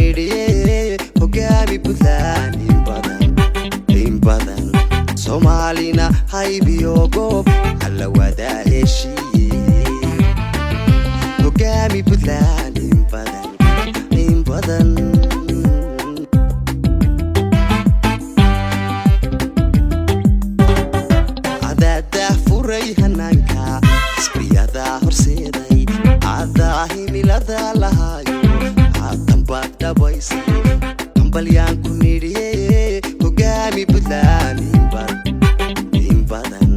Nidhiye hogaami Puntland in badan, in badan. Soomaalina haybiyo goob alla wadaa heshiiye. Hogaami Puntland in badan, in badan. Cadaadaa furay hanaanka, xisbiyadaa horseeday, cadaa himilada lahaayo, haatan baad dhabaysay. Hambalyaan ku nidhiye hogaami Puntland in badan.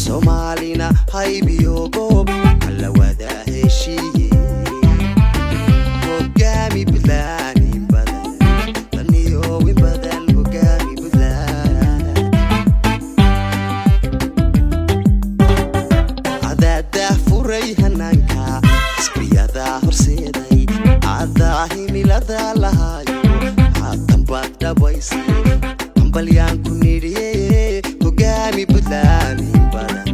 Soomaalina haybiyo goob alla wadaa heshiiye. Hogaami Puntland in badan, taniyo in badan. Hogaami Puntland. Cadaadaa furay hanaanka, xisbiyadaa horseeday, cadaa himilada lahaayo, haatan baad dhabaysay. Hambalyaan ku nidhiye hogaami Puntland in badan,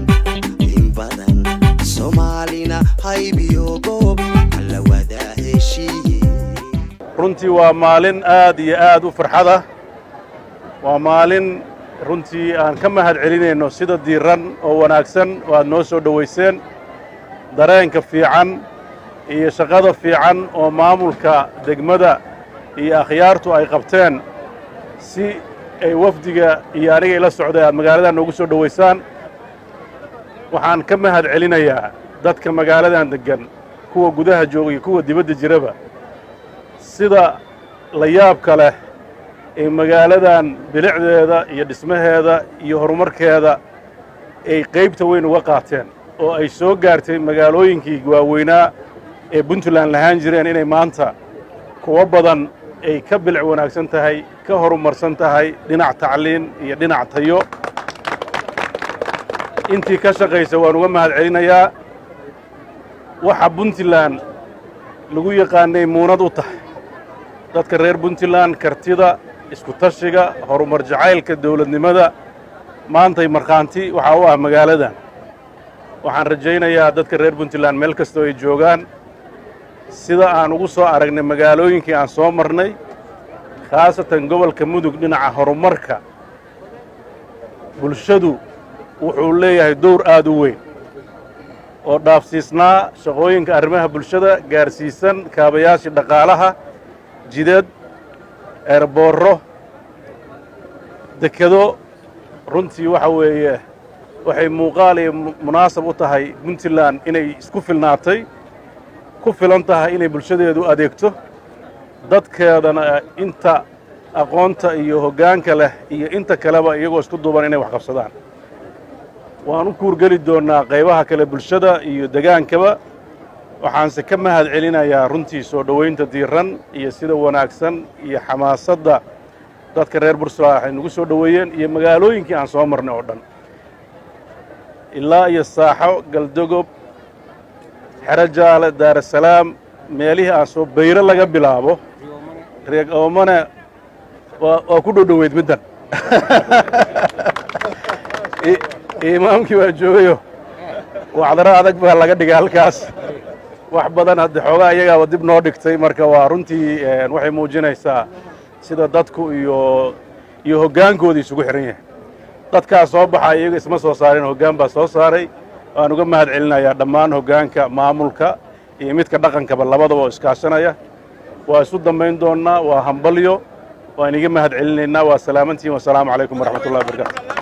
in badan. Soomaalina haybiyo goob alla wadaa heshiiye. Runtii waa maalin aad iyo aad u farxada. Waa maalin runtii aan ka mahad celinayno sida diiran oo wanaagsan oo aad noo soo dhowayseen, dareenka fiican iyo shaqada fiican oo maamulka degmada iyo akhyaartu ay qabteen si ay wafdiga iyo aniga ila socday aad magaaladan noogu soo dhowaysaan. Waxaan ka mahad celinayaa dadka magaaladan deggan, kuwa gudaha jooga iyo kuwa dibadda jiraba, sida la yaabka leh ee magaaladan bilicdeeda iyo dhismaheeda iyo horumarkeeda ay qaybta weyn uga qaateen, oo ay soo gaartay magaalooyinkii waaweynaa ee Puntland lahaan jireen inay maanta kuwo badan ay ka bilic wanaagsan tahay, ka horumarsan tahay dhinac tacliin iyo dhinac tayo. Intii ka shaqaysa waan uga mahad celinayaa. Waxa Puntland lagu yaqaanay muunad u tahay dadka reer Puntland, kartida, isku tashiga, horumar jacaylka, dawladnimada maantay markhaanti waxaa u ah magaaladan. Waxaan rajaynayaa dadka reer Puntland meel kastoo ay joogaan, sida aan ugu soo aragnay magaalooyinkii aan soo marnay, khaasatan gobolka Mudug, dhinaca horumarka bulshadu wuxuu leeyahay dowr aad u weyn oo dhaafsiisnaa shaqooyinka arrimaha bulshada, gaarsiisan kaabayaashii dhaqaalaha, jidad, eerboorro, dekedo. Runtii waxa weeye waxay muuqaal iyo munaasab u tahay Puntland inay isku filnaatay, ku filan tahay inay bulshadeedu adeegto, dadkeedana inta aqoonta iyo hoggaanka leh iyo inta kaleba iyagoo isku duuban inay wax qabsadaan. Waan u kuurgeli doonnaa qaybaha kale bulshada iyo degaankaba. Waxaanse ka mahad celinayaa runtii soo dhowaynta diiran iyo sida wanaagsan iyo xamaasadda dadka reer Bursula waxay nagu soo dhoweeyeen, iyo magaalooyinkii aan soo marnay oo dhan, ilaa iyo Saaxo, Galdogob, Xero Jaale, Daarasalaam, meelihii aan soo Bayro laga bilaabo Reeg Oomane waa ku dhow dhoweyd middan. Imaamkii baa joogayo, wacdaro adag baa laga dhigay halkaas. Wax badan hadde xoogaa iyagaaba dib noo dhigtay. Marka waa runtii waxay muujinaysaa sida dadku iyo hoggaankooda isugu xihan yahay. Dadkaa soo baxa iyaga isma soo saarin, hoggaan baa soo saaray. Waan uga mahad celinayaa dhammaan hoggaanka maamulka iyo midka dhaqankaba, labadaba oo iskaashanaya. Waa isu dambayn doonnaa. Waa hambalyo, waan iga mahad celinaynaa. Waa salaamantihiin. Wasalaamu calaykum waraxmatullahi wabarakatu.